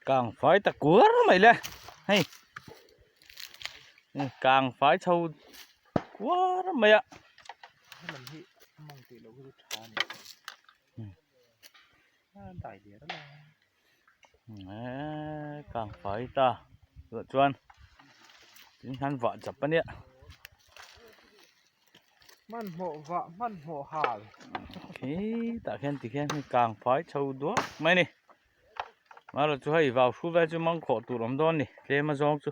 Kang fai ta kuar mai le hei kang fai chho kuar mai a. Kang fai ta tah chuan tin hian vah chap a nia. Hmanhmawh vah hmanhmawh hal. Khi tah khian tikhian hei kang fai chho duak mai a ni. Marawh chu hei vau hru vel chu mangkhawh tur awm dawn a ni tlem a zawng chu.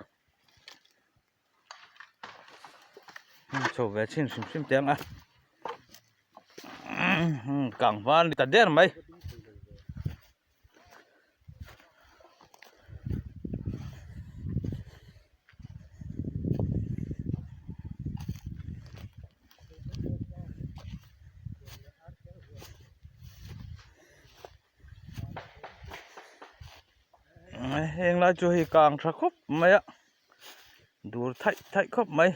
Chho ve chhin hrim hrim teh ang a. Kang var a ni ta der mai. Heng lai chu hei kang tha khawp mai a dur thaih thaih khawp mai.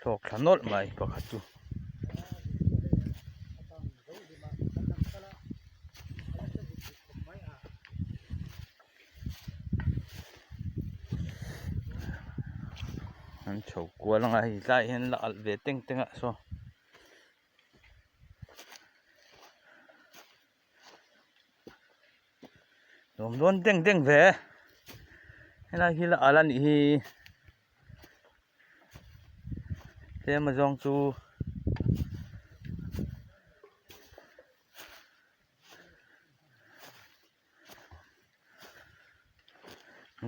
Thlawk thla nawlh mai pakhat chu. An chho kual anga hei tlaiah hian la alh ve teng teng a saw. Nuam dawn deng deng ve helai hi la al a nih hi tlem a zawng chu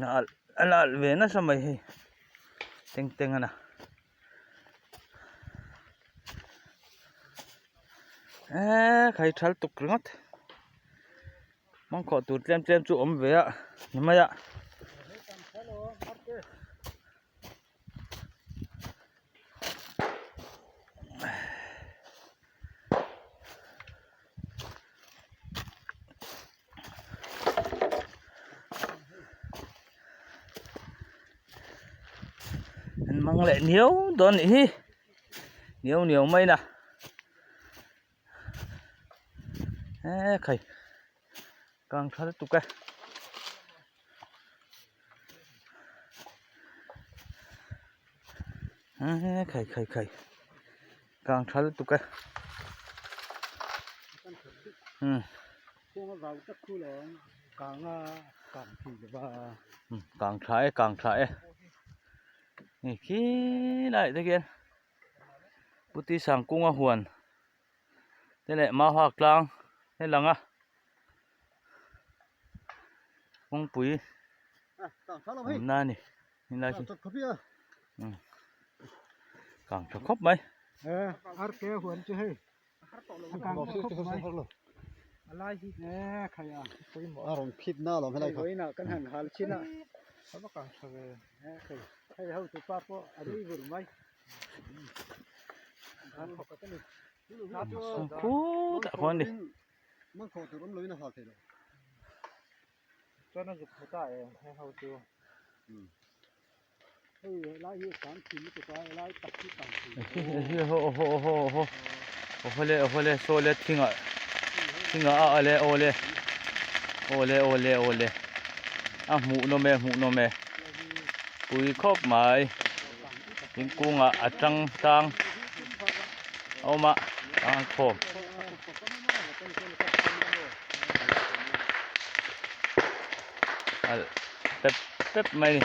la alh a la alh ve nasa mai hei teng teng a na. Eee khai thal tuk ringawt mangkhawh tur tlem tlem chu awm ve a ni mai a. An mang leh niau dawn nih hi niau niau mai na e khai kang tha lutuk e. E khai khai khai kang tha lutuk e. Kang tha e kang tha e hei khi laiah te khian Puti Sangkunga huan te leh Mauhak tlang te lang a kawngpui awmna a ni helai hi kang tha khawp mai. Khutah khuan a ni. Awhawle awhawle saw le thingah thingah a ale awle awle awle awle a hmuh nawm e hmuh nawm e pui khawp mai thingkungah a tang tang a awm a tang khawm. Alh pep pep mai a ni.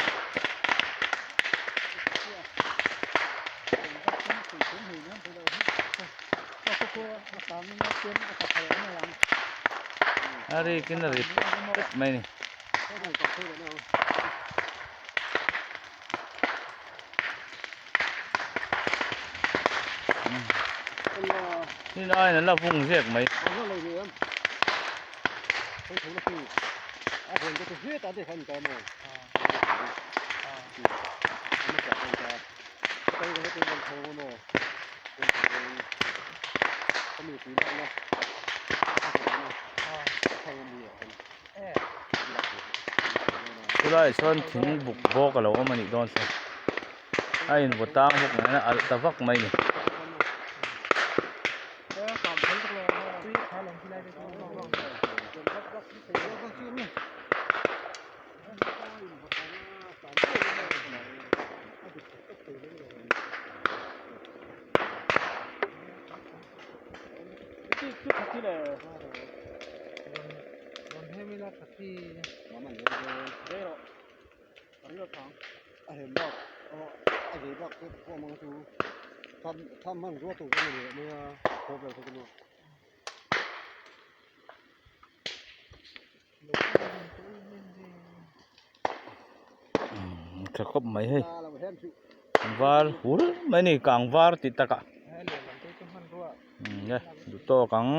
A rik in a ri pep pep mai a ni. Tin aiin an la vung zek mai. Chulaiah chuan thing buk bawk a lo awm a nih dawn chu a invaw tang bawk nen a alh ta vak mai a ni. Tha khawp mai hei var hur mai a ni kang var tih takah umm le duh tawk ang.